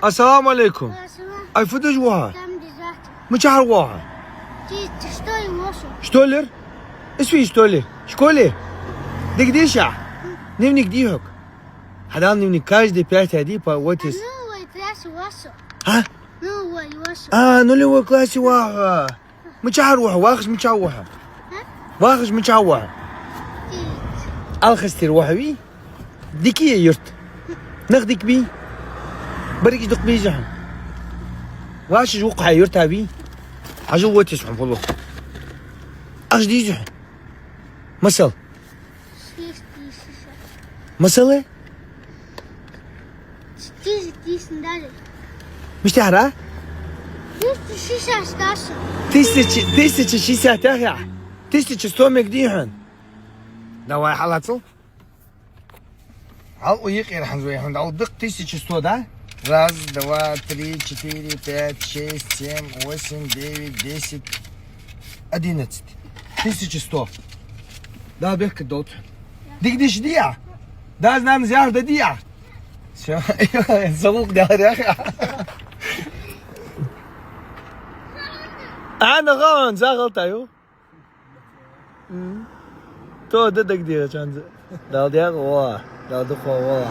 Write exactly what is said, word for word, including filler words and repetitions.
Ассаламу Ӏалайкум. Ассалам. Ай, фу деш ва хьо? Там бежать. Мичахьара ва хьо? Ты, ты что ли, Моша? Что ли? Исвий, что ли? Школе? Дика дийшад? Дневник дий хьога? Хьадала дневник, каждый пятый ди по вот из. А, ну, вай, классе ва со. А? Ну, вай, ва со. А, нулевой классе ва хьо. Мичахьара ва хьо? Вахаш мичахьа ва хьо? А? Вахаш мичахьа ва хьо? Алхастера ва хьо вий? Дика я юрт? Нах дика бий? Берригаш дукха бий хьона? Вашаж вукху хьа юрта вий? Хьажал вотис хьона фулу. Ахаш дий хьона? Масал? Шесть тысяч. Масала? Тысяча тысяч даже. Миштахьара? Тысяча шестьдесят даже. Тысяча, тысяча шестьдесят яхьа? Тысяча сто мег дий хьона? Давай, хьалацал. Хьал у йикъер хьанз вай хьона. Дал дакъ тысяча сто, да? Раз, два, три, четыре, пять, шесть, семь, восемь, девять, десять, одиннадцать. Тысяча сто. Да, бехк долт. Дика деш дий? Да, знам, зяхда дий. Всё. Залук да, да. А, наган, загал таю. М. То да дагадега чанза. Дал дяга ва, дал дукха ва.